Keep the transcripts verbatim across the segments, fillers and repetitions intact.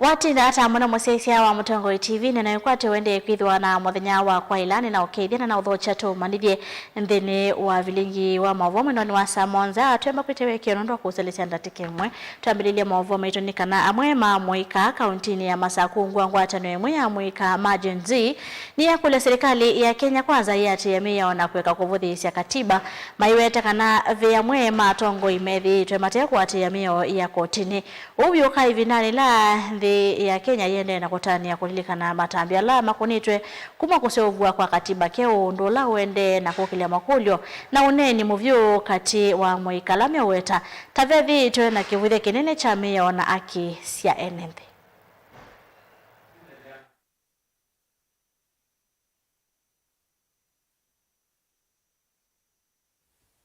Watinda ata mũno mũsyaĩĩsya wa Mũtongoi T V, nĩnaĩkwatĩ ũendee kwĩthĩwa na mũthenya wa kwaĩla, nĩnaũkeĩthya na naũthokya tũmanyĩthye nthĩnĩ wa vilingi wa maũvoo mwendonĩ wa saa mũonza. Twemba kwĩtĩw'ĩkĩo nũndũ wa kũseleasya ndatĩka ĩmwe. Twambĩlĩlye maũvoo maitũ nĩ kana amwe ma amũika kauntinĩ ya Masakũ ungu wa ngwatanĩo ĩmwe ya amũika ma Gen Z nĩyakũlya silikalĩ ya Kenya Kwanza yĩatĩĩe mĩao na kũeka kũvũthĩĩsya katiba, maiweta kana ve amwe ma atongoi methĩĩtwe mate kũatĩĩa mĩao ya kotinĩ. Ũu wĩũka ĩvindanĩ ĩla nthĩ ya Kenya yĩendee na kũtanĩa kũlilikana matambya ala makũnĩtwe kuma kũseũvw'a kwa katiba keũ, ũndũ ũla ũendee na kũkĩlya makũlyo na ũneeni mũvyũ katĩ wa amũika ala meũweta ta vethĩĩtwe na kĩvũthya kĩnene kya mĩao na aki sya ene nthĩ.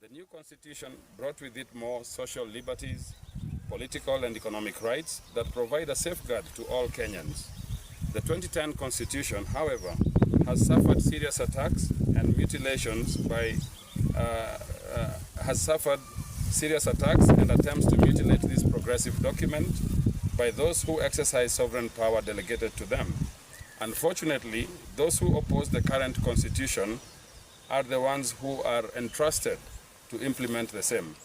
The new constitution brought with it more social liberties, political and economic rights that provide a safeguard to all Kenyans. The twenty ten constitution, however, has suffered serious attacks and mutilations by, uh, uh, has suffered serious attacks and attempts to mutilate this progressive document by those who exercise sovereign power delegated to them. Unfortunately, those who oppose the current constitution are the ones who are entrusted to implement the same.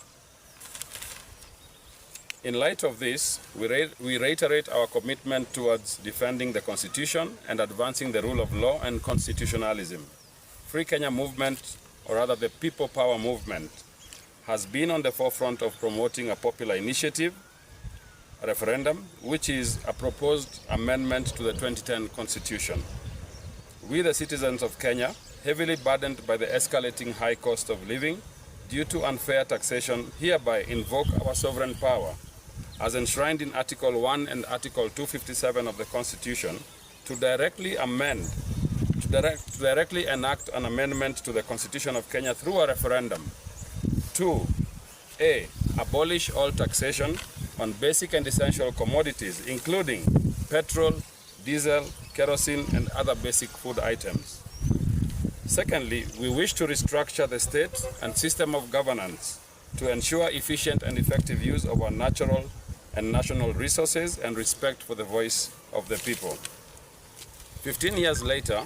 In light of this, we re-, we reiterate our commitment towards defending the constitution and advancing the rule of law and constitutionalism. Free Kenya Movement, or rather the People Power Movement, has been on the forefront of promoting a popular initiative, a referendum, which is a proposed amendment to the twenty ten constitution. We, the citizens of Kenya, heavily burdened by the escalating high cost of living due to unfair taxation, hereby invoke our sovereign power, as enshrined in Article one and Article two fifty-seven of the Constitution, to directly amend, to direct, to directly enact an amendment to the Constitution of Kenya through a referendum to, A, abolish all taxation on basic and essential commodities, including petrol, diesel, kerosene, and other basic food items. Secondly, we wish to restructure the state and system of governance to ensure efficient and effective use of our natural and national resources and respect for the voice of the people. Fifteen years later,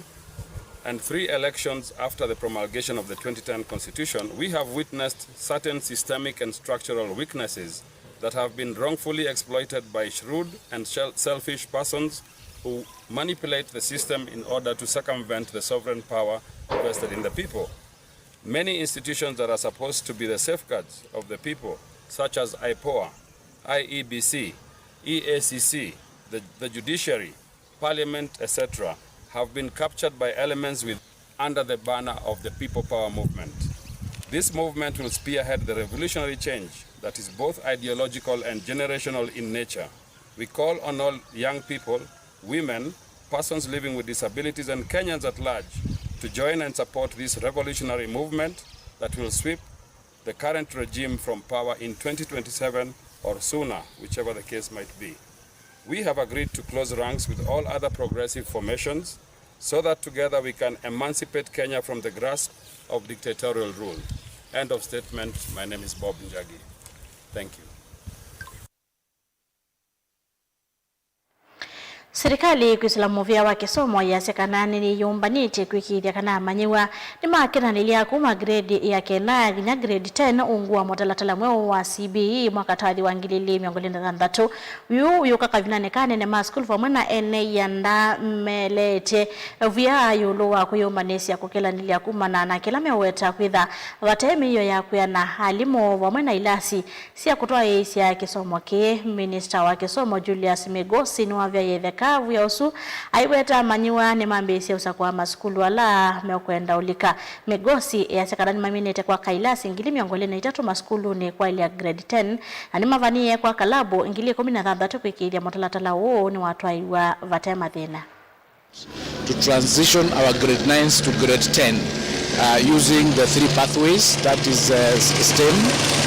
and three elections after the promulgation of the twenty ten Constitution, we have witnessed certain systemic and structural weaknesses that have been wrongfully exploited by shrewd and shel-, selfish persons who manipulate the system in order to circumvent the sovereign power vested in the people. Many institutions that are supposed to be the safeguards of the people, such as IPOA, IEBC, EACC, the, the judiciary, parliament, et cetera, have been captured by elements with, under the banner of the People Power Movement. This movement will spearhead the revolutionary change that is both ideological and generational in nature. We call on all young people, women, persons living with disabilities, and Kenyans at large to join and support this revolutionary movement that will sweep the current regime from power in twenty twenty-seven or sooner, whichever the case might be. We have agreed to close ranks with all other progressive formations so that together we can emancipate Kenya from the grasp of dictatorial rule. End of statement. My name is Bob Njagi. Thank you. Silikalĩ kwĩsĩla mũvĩa wa kĩsomo yasya kana nĩyĩyũmbanĩtye kwĩkĩĩthya kana amanyĩw'a nĩmakenanĩlya kuma grade ya kenda nginya grade ten ungu wa mũtalatala mweũ wa C B E mwaka ta wa ngili ilĩ mĩongo ĩlĩ na thanthatũ. Ũu wĩũka kavindanĩ ka anene ma sukulu vamwe na ene ianda meleetye via ĩũlũ wa kwĩyũmbanĩsya kũkelanĩlya kumana na kĩla meũweta kwĩtha vate mĩio ya kwĩana alimũ vamwe na ilasi sya kũtwaĩĩsya kĩsomo kĩĩ. Minista wa kĩsomo Julius Migosi nĩwavyaĩe ĩtheka via ũsu, aiweta amanyĩw'a nĩmambĩĩsye ũsakũa masukulu ala mekwenda ũlika. Migosi easya kana nĩmaminĩte kwaka ilasi ngili mĩongo ĩlĩ na itatũ masukulunĩ kwaĩlya grade ten, na nĩmavanĩĩe kwaka labu ngili ĩkũmi na thanthatũ kwĩkĩĩthya mũtalatala ũũ nĩwatwaĩw'a vate mathĩna. To transition our grade nines to grade ten, uh, using the three pathways, that is, uh, STEM,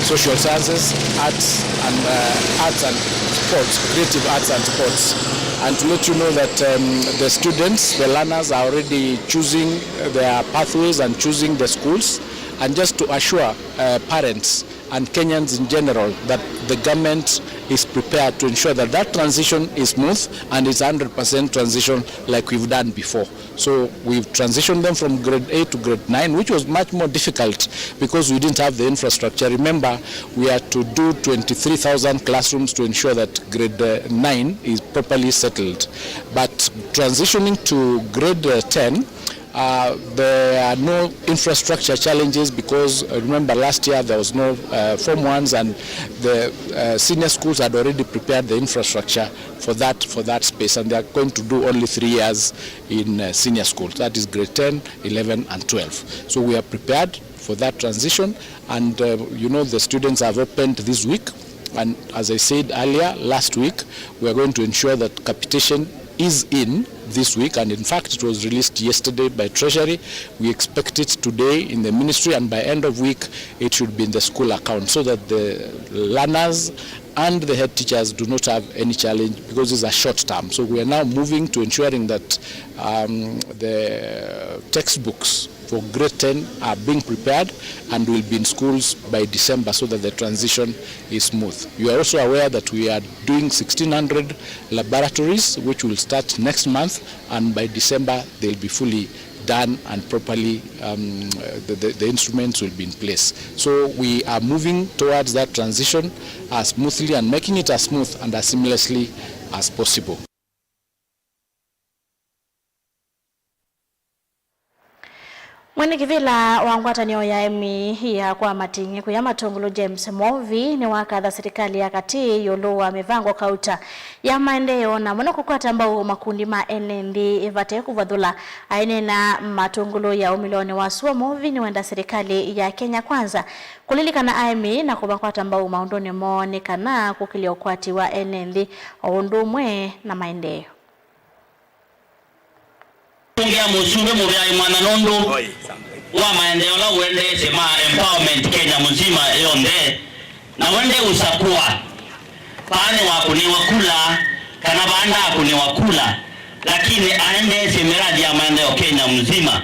social sciences, arts, and, uh, arts and sports, creative arts and sports. And to let you know that, um, the students, the learners are already choosing their pathways and choosing the schools. And just to assure, uh, parents, and Kenyans in general that the government is prepared to ensure that that transition is smooth and it's a hundred percent transition like we've done before. So we've transitioned them from grade eight to grade nine, which was much more difficult because we didn't have the infrastructure. Remember, we had to do twenty-three thousand classrooms to ensure that grade, uh, nine is properly settled. But transitioning to grade, uh, ten, uh, there are no infrastructure challenges because, uh, remember last year there was no, uh, form ones, and the, uh, senior schools had already prepared the infrastructure for that, for that space, and they are going to do only three years in, uh, senior schools, that is grade ten, eleven and twelve. So we are prepared for that transition, and, uh, you know, the students have opened this week, and as I said earlier, last week, we are going to ensure that capitation is in this week, and in fact it was released yesterday by Treasury. We expect it today in the ministry, and by end of week it should be in the school account, so that the learners and the head teachers do not have any challenge, because it's a short term. So we are now moving to ensuring that, um, the textbooks for grade ten are being prepared and will be in schools by December, so that the transition is smooth. You are also aware that we are doing sixteen hundred laboratories, which will start next month, and by December they'll be fully done and properly, um, the, the, the instruments will be in place. So we are moving towards that transition as smoothly and making it as smooth and as seamlessly as possible. Mwene kĩvĩla wa ngwatanĩo ya aĩmi ya kwa Mating'ĩ kũya Matũngũlũ, James Mwovi, nĩwakatha silikalĩ ya katĩ ĩũlũ wa mĩvango kauta ya maendeeo, na mũno kũkwata mbau makundi ma ene nthĩ vate kũvathũla. Aineena Matũngũlũ ya ũmĩlonĩ wa sua, Mwovi nĩwenda silikalĩ ya Kenya Kwanza kũlilikana aĩmi na kũmakwata mbau maũndũnĩ moo nĩ kana kũkĩlya ũkwati wa ene nthĩ o ũndũ ũmwe na maendeeo. Tũngĩa mũsumbĩ mũvea ĩmwana nũndũ wa maendeeo ala ũendeesye ma empowerment Kenya mũnzima yonthe, na wende ũsakũa vaa nĩwakũnĩwa kula kana vaa ndaakũnĩwa kula, lakini aendeesye mĩrathi ya maendeeo Kenya mũnzima.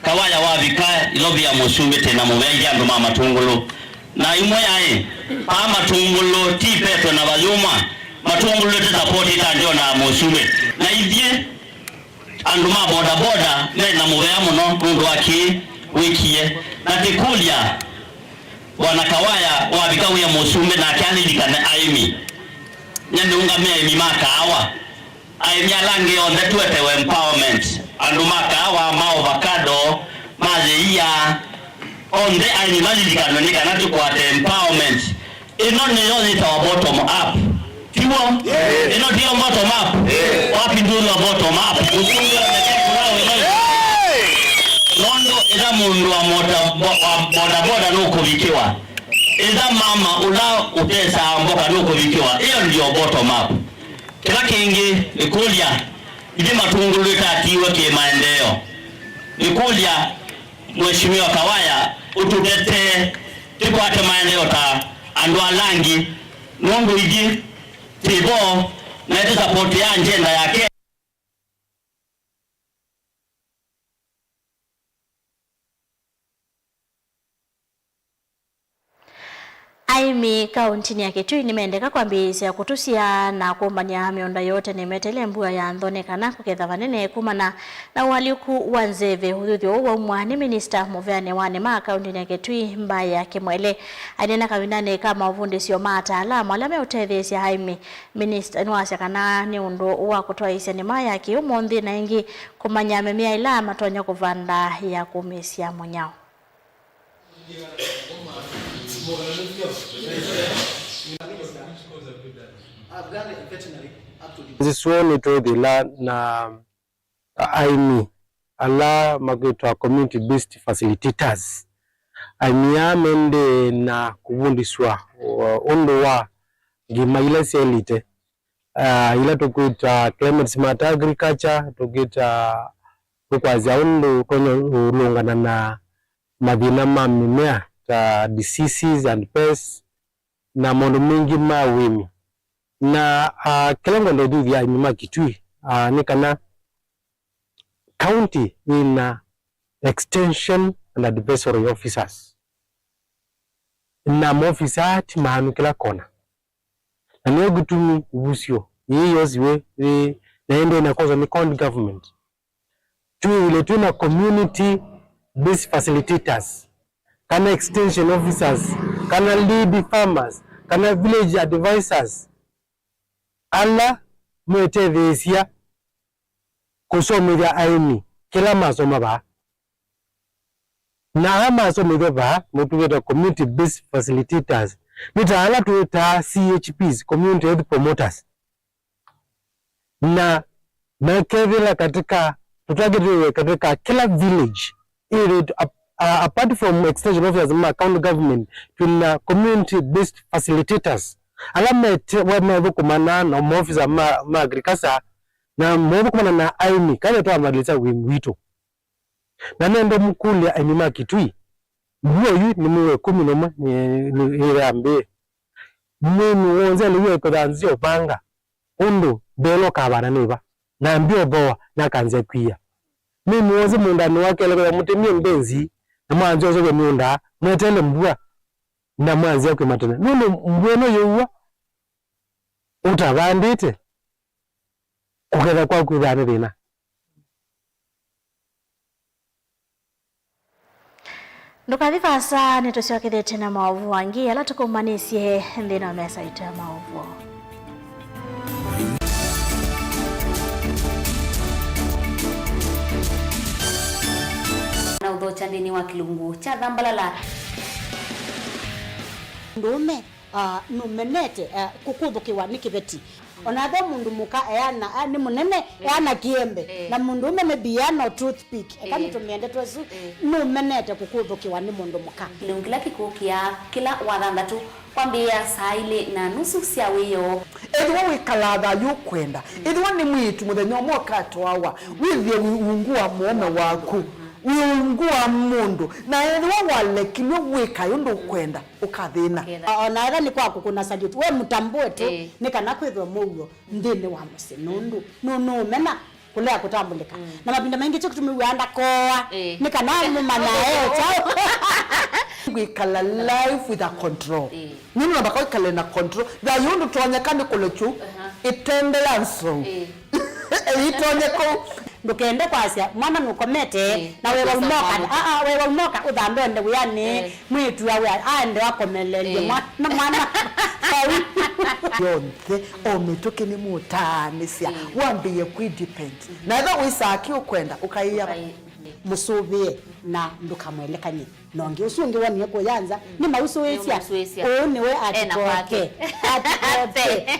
Kawaya wavika ilovi ya mũsumbĩ tena mũvea ithyĩ andũ ma Matũngũlũ. Na imwe yaĩ, paa Matũngũlũ ti Petro na Vayũmwa, Matũngũlũ tĩ support ĩtanjonaa mũsumbĩ. Na ithyĩ andũ ma boda boda me na mũvea mũno nũndũ wa kĩĩ wĩkie. Na tĩkũlya, Bwana Kawaya wavika wĩa mũsumbĩ nake alilikane aĩmi. Nye nĩũngamĩe aĩmi ma kaawa. Aĩmi ala angĩ onthe tũetewe empowerment. Andũ ma kaawa, ma ovacado, ma yĩia, onthe aĩmi malilikanwe nĩ kana tũkwate empowerment. Ĩno nĩyo yĩtawa bottom up. Tiw'o? Ĩno tiyo bottom up? Wapi nduthwa bottom up? Nũndũ ĩtha mũndũ wa mota-, wa bodaboda nũkũvikĩwa. Ĩtha mama ũla ũtesaa mboka nũkũvikĩwa. Ĩyo ndiyo bottom up. Kĩla kĩngĩ, nĩkũlya, ithyĩ Matũngũlũ ĩtatiiwe kĩmaendeeo. Nĩkũlya, Mheshimiwa Kawaya, ũtũtetee, tũkwate maendeeo ta andũ ala angĩ, nũndũ ithyĩ twĩ vo, na nĩtũsapotĩaa agenda yake. Aĩmi kaũntĩnĩ ya Kitui nĩmendeka kwambĩĩsya kũtũsya na kũmbany'a mĩũnda yoo tene meteele mbua ya nthone kana kũketha vanene kumana na ũalyũku wa nzeve. Ũthuthyo ũũ waumwa nĩ minista mũveanĩ wa nĩma kaũntĩnĩ ya Kitui, Mbaya Kimwele. Aineena kavindanĩ ka maũvundĩsyo ma ataalamu ala meũtetheesya aĩmi, minista nĩwasya kana nĩ ũndũ wa kũtwaĩĩsya nĩma ya kĩũmũnthĩ na ĩngĩ kũmanya mĩmea ĩla matonya kũvanda ya kũmĩĩsya mũnyao. Nzĩ syo nĩtwĩthĩla na aĩmi ala makwĩtwa community based facilitators. Aĩmi aa mendee na kũvundĩsw'a, uh, ũndũ wa ngima ila syaĩlĩte, uh, ila tũkwĩta climate smart agriculture, tũkwĩta tũkwasya ũndũ ũtonya ũlũngana na mathĩna ma mĩmea ta diseases and pests na maũndũ maingĩ ma ũĩmi. Na, ah, kĩla ngwenda ũthuthya aĩmi ma Kitui, ah, nĩ kana county ĩna extension and advisory officers, na maofisa aa ti maanu kĩla kona. Na nĩyo kĩtumi ivusyo yĩĩ yosiwe yĩ, na ĩndĩ na kwosa nĩ county government. Twĩw'ĩle twĩ na community based facilitators, kana extension officers, kana lead farmers, kana village advisors, ala metetheesya kũsomethya aĩmi kĩla masoma vaa. Na ala masomethya vaa nĩtwĩta community based facilitators, nĩ ta ala twĩtaa C H Ps, community health promoters. Na mekethĩla katika, tũtakĩtĩwe katika kĩla village, either ap-, a-, apart from extension officers ma county government, twĩna community based facilitators ala mete-, we-, methũkũmana na maofisa ma, ma agriculture, na methũkũmana na aĩmi kana twambalĩsya wĩmi witũ. Na nenda mũkũlya aĩmi ma Kitui, mbua yu nĩ mwei wa ĩkũmi na ũmwe nĩ, nĩ, nĩyambĩĩe. Mũĩmi w'onthe alĩw'e kwĩtha nzĩa ũvanga ũndũ mbee ũla ũkavanda nĩ va, na ambĩa ũthooa, na akanzĩa kwia. Mũĩmi w'onthe mũũndanĩ wake alekethwa mũtemie mbenzi, na mwanzĩa ũseũvya mĩũnda, mweteele mbua, na mwanzĩa kwĩma tene. Nũndũ mbua ĩno yĩũa ũtavandĩte, kũketha kwaku kwĩthaa nĩ thĩna. Ndũkathi vaasa, nĩtũsyokethĩtye na maũvoo angĩ ala tũkũmanĩsye nthĩnĩ wa mesa itũ ya maũvoo. Na ũthokya nthĩnĩ wa kĩlungu kya Thambalala. Mũndũũme, ah, nũmenete, ah, kũkũthũkĩwa nĩ kĩveti. Ona ethĩwa mũndũ mũka eana, ah, nĩ mũnene, ĩĩ, eana kĩembe, ĩĩ, na mũndũũme maybe eana o toothpick. Eka, ĩĩ, nĩtũmĩe ndeto ĩsu, ĩĩ, nũmenete kũkũthũkĩwa nĩ mũndũ mũka. Kĩlungu kĩla kĩkũkĩa kĩla wathanthatũ kwambĩĩa saa ilĩ na nusu sya wĩoo. Ethĩwa wĩkalaa thayũ ũkwenda, ĩthĩwa nĩ mwĩĩtu mũthenya ũmwe ũkatwawa, wĩthĩe wĩ ungu wa mũũme waku, wĩ ungu wa mũndũ, na ethĩwa walekilw'e wĩkae ũndũ ũkwenda, ũkathĩna. Ũkethĩa. O-, ona ethĩwa nĩ kwa kũkũna salute, we mũtambũe tu, ĩĩ, nĩ kana kwĩthwe mũuo nthĩnĩ wa mũsyĩ, nũndũ nũ-, nũũmena kũlea kũtambũlĩka. Mm. Na mavinda maingĩ kyo kĩtumi wĩaa ndakoa, ĩĩ, nĩ kana mũmanya e kyaũ. Kwĩkala life with a control. Ĩĩ. Nũndũ namba kwĩkala na control. Thayũ ndũtonyeka nĩ kũlekyu, aha, ĩtende ya nzou. Ĩĩ. Ĩitonye kũu. Ndũkende kwasya mwana nũkomete, ĩĩ, na wewa ũmoka, aa, wewa ũmoka ũthambe ũende wĩanĩ, ĩĩ, mwĩĩtu awe aende akomeleelye, ĩĩ, mwana, mwana. Vau. Yonthe, o mĩtũkĩ nĩmũtaanĩsya, ĩĩ, wambĩĩe kwĩ depend. Na ethĩwa wĩsaa kĩ ũkwenda, ũkaĩa, ũkaĩ-, mũsũvĩe na ndũkamwelekany'e. Na ũngĩ ũsu ũngĩ wonie kũya nza, mm, nĩmausũĩsya. Nĩmausũĩsya. Ũũ nĩwe ena atikoke. Kwake. Atikoke.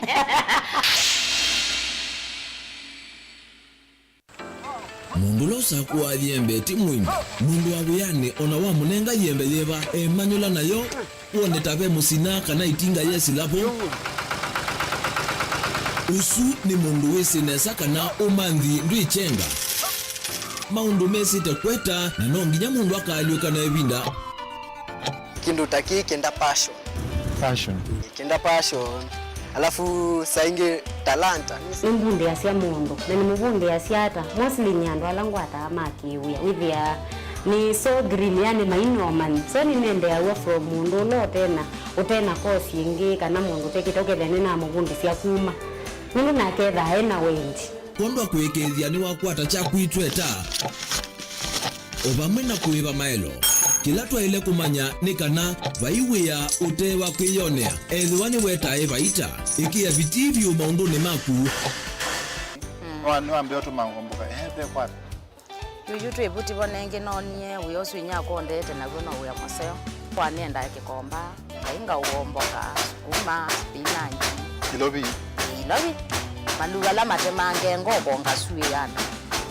Mũndũ ũla ũsakũaa yembe ti mũimi. Mũndũ wa wĩanĩ o na wamũnenga yembe yĩva, emanyũla nayo, wone ta ve mũsina kana ĩtinga yesĩla vo. Ũsu nĩ mũndũ wĩsĩ nesa kana ũmanthi ndwĩkyenga. Maũndũ mesĩte kweta, na no nginya mũndũ akaalyũka na ĩvinda. Kĩndũ ta kĩĩ kĩenda passion. Passion. Kĩenda passion. Alafu saa ingĩ talanta. Nĩmbundĩasya mũndũ, na nĩmũvundĩasya ata? Mostly nĩ andũ ala ngwataa ma kĩwĩa. Wĩthĩaa nĩ so green, yani mainĩ o mani. So nĩnendeaw'a from mũndũ ũla ũtena, ũtena course ĩngĩ, kana mũndũ ũtekĩte, ũkethĩa nĩnamũvundĩsya kuma. Nũndũ nake ethaa ena wendi. Kwondũ wa kũĩkĩĩthya nĩwakwata kyaku itweta. O vamwe na kũĩva maelo, kĩla twaĩle kũmanya nĩ kana vai wĩa ũte wa kwĩyonea. Ethĩwa nĩwetae vaita, ĩkĩa vitii vyũ maũndũnĩ maku. Nĩwa-, nĩwambĩĩa ũtũma ngomboka, ehe, ve kwata. Yuyu twĩ vuti vo nengĩ noonie wĩa ũsu inyakwa ũndeete naw'o no wĩa mũseo. Kwa nĩendae kĩkomba. Ngai ngaũomboka, sukuma, spinach. Ilovi. Ilovi. Maluu ala matemange ngoko ngasuĩana.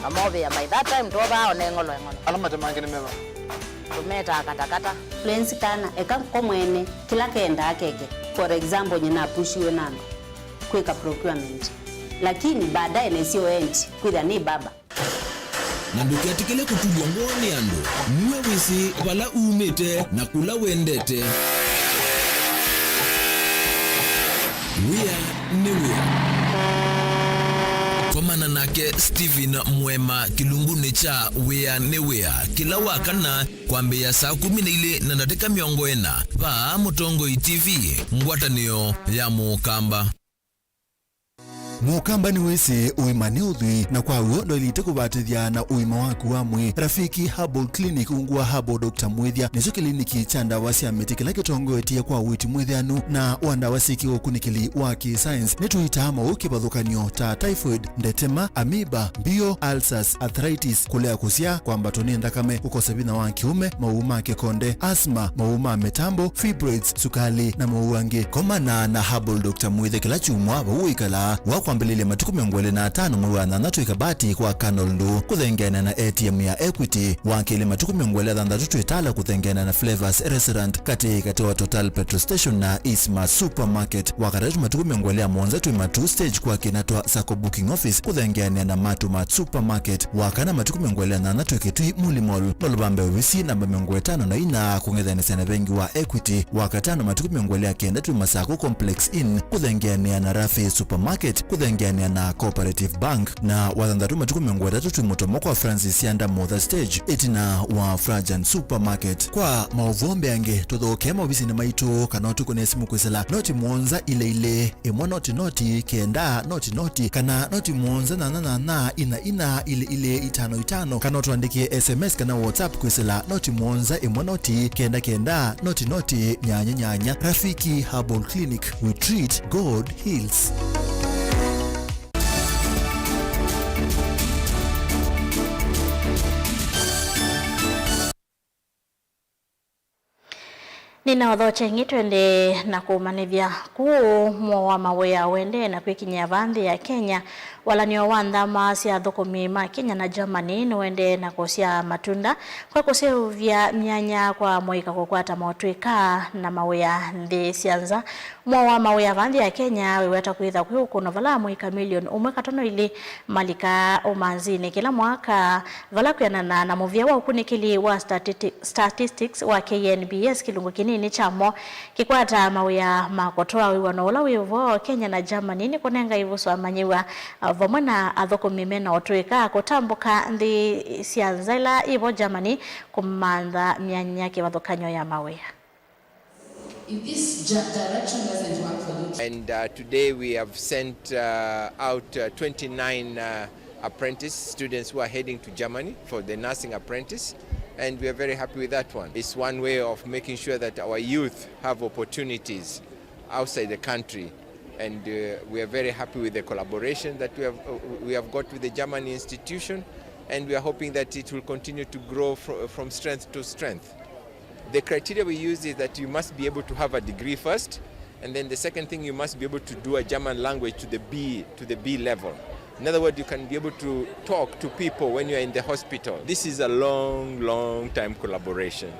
Ngamovĩa by that time twovaa one ng'olo eng'olo. Ala matemange nĩ meva? Tũmetaa katakata. Influence kana eka ko mwene kĩla kendaa keke. For example, nyie napushiwe na andũ kwĩka procurement. Lakini baadaye naisye o end kwĩthĩa nĩ baba. Na ndũketĩkĩle kũtulw'a ngoo nĩ andũ. Nue wĩsĩ vala umĩte na kũla wendete. Wĩa nĩ wĩa. Komana nake Stephen Mwema kĩlungunĩ kya Wĩa nĩ Wĩa kĩla wa kana kwambĩĩa saa kũmi na ilĩ na ndatĩka mĩongo ĩna vaa Mũtongoi T V, ngwatanĩo ya Mũkamba. Mũkamba nĩwĩsĩ ũima nĩ ũthwii, na kwa w'o ndwaĩlĩte kũvatĩthya na ũima waku wa mwĩĩ. Rafiki Herbal Clinic ungu wa Herbal Doctor Mwĩthya nĩkyo kĩliniki kya ndawa sya mĩtĩ kĩla kĩtongoetye kwa ũiiti mwĩthĩanu na wa ndawa syĩ kĩũkunĩkĩli wa kĩ-science. Nĩtũitaa maũũ kĩvathũkany'o ta typhoid, ndetema, amoeba, mbio, ulcers, arthritis, kũlea kũsyaa, kwambatwa nĩ nthakame, kũkosa vinya wa kĩũme, maũũ ma kĩkonde, asthma, maũũ ma mĩtambo, fibroids, sukali, na maũũ angĩ. Komana na Herbal Doctor Mwĩthya kĩla kyumwa vau ũikalaa, wakwambĩlĩlya matukũ mĩongo ĩlĩ na atano mwei wa thanthatũ ĩkabati kwa Colonel Ndũ, kũthengeana na A T M ya Equity, wa kelĩ matukũ mĩongo ĩlĩ na thanthatũ twĩ Tala kũthengeana na Flavors Restaurant, katĩ katĩ wa Total Petrol Station na Isma Supermarket, wa katatũ matukũ mĩongo ĩlĩ na mũonza twĩ Matuu Stage kwa kĩna twa Sacco Booking Office kũthengeanĩa na Matumart Supermarket, wa kana matukũ mĩongo ĩlĩ na nyanya twĩ Kĩtui Muli Mall, no lũvambe ovisi namba mĩongo ĩtano na ina kũng'ethanĩsya na vengi wa Equity, wa katano matukũ mĩongo ĩlĩ na kenda twĩ Masako Complex Inn kũthengeanĩa na Rafi Supermarket kũthengeanĩa na Cooperative Bank, na wa thanthatũ matukũ mĩongo ĩtatũ twĩ Mũtomo kwa Francis Sianda Motha Stage ĩtina wa Frajan Supermarket. Kwa maũvoo mbeange, tũthokee maovisinĩ maitũ kana ũtũkũne simũ kwĩsĩla noti mũonza ilĩ ilĩ ĩmwe noti noti kenda noti noti kana noti mũonza nyanya nyanya ina ina ilĩ ilĩ itano itano, kana ũtũandĩkĩe S M S kana WhatsApp kwĩsĩla noti mũonza ĩmwe noti kenda kenda noti noti nyanya nyanya. Rafiki Herbal Clinic, we treat, God heals. Nĩnaũthokya ĩngĩ twendee na kũũmanyĩthya. Kũũ mũo wa mawĩa ũendee na kwĩkinyĩa vaa nthĩ ya Kenya. Walanĩo wa nthama sya athũkũmi ma Kenya na Germany nĩũendee na kũsyaa matunda kwa kũseũvya myanya kwa amũika kũkwata motw'ĩka na mawĩa nthĩ sya nza. Mũo wa mawĩa vaa nthĩ ya Kenya wĩweta kwĩtha kwĩ ũkũno vala amũika milioni ũmwe katono ilĩ malikaa ũmanzinĩ kĩla mwaka, vala kwĩanana na mũvĩa wa ũkunĩkĩli wa statiti-, statistics wa K N B S, kĩlungu kĩnini kyamo kĩkwataa mawĩa ma kũtwaa wĩw'ano ũla wĩ vo. Kenya na Germany nĩkũnenga ĩvuso amanyĩw'a, a, vamwe na athũkũmi mena ũtũĩka kũtambũka nthĩ sya nza ila yĩ vo Germany kũmantha myanya kĩvathũkany'o ya mawĩa. If this ja-, direction doesn't work for you. And, uh, today we have sent, uh, out, uh, twenty-nine, uh, apprentice students who are heading to Germany for the nursing apprentice, and we are very happy with that one. It's one way of making sure that our youth have opportunities outside the country, and, uh, we are very happy with the collaboration that we have, uh, we have got with the German institution, and we are hoping that it will continue to grow fro-, from strength to strength. The criteria we use is that you must be able to have a degree first, and then the second thing, you must be able to do a German language to the B, to the B level. In other words, you can be able to talk to people when you are in the hospital. This is a long, long time collaboration.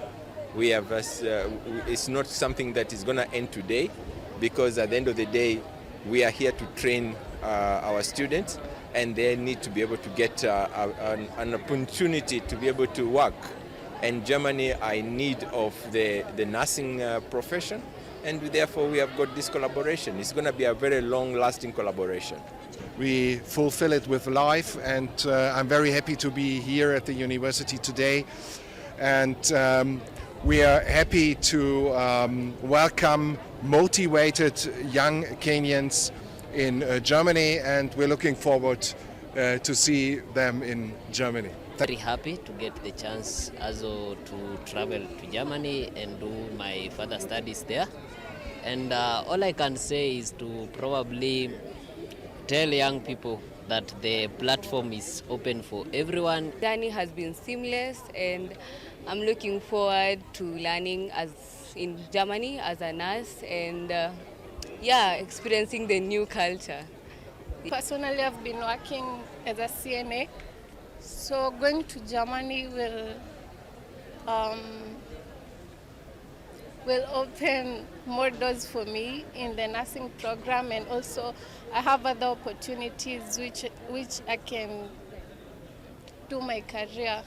We have, uh, s-, uh, w-, w-, it's not something that is gonna end today, because at the end of the day, we are here to train, uh, our students, and they need to be able to get, uh, a, an, an opportunity to be able to work. And Germany are in need of the, the nursing, uh, profession, and therefore we have got this collaboration. It's gonna be a very long-lasting collaboration. We fulfill it with life, and, uh, I'm very happy to be here at the university today. And, um, we are happy to, um, welcome motivated young Kenyans in, uh, Germany, and we're looking forward, uh, to see them in Germany. Very happy to get the chance also to travel to Germany and do my further studies there. And, uh, all I can say is to probably tell young people that the platform is open for everyone. Journey has been seamless, and I'm looking forward to learning as in Germany as a nurse and, uh, yeah, experiencing the new culture. Personally, I've been working as a C N A, so going to Germany will, um, will open more doors for me in the nursing program, and also I have other opportunities which, which I can do my career.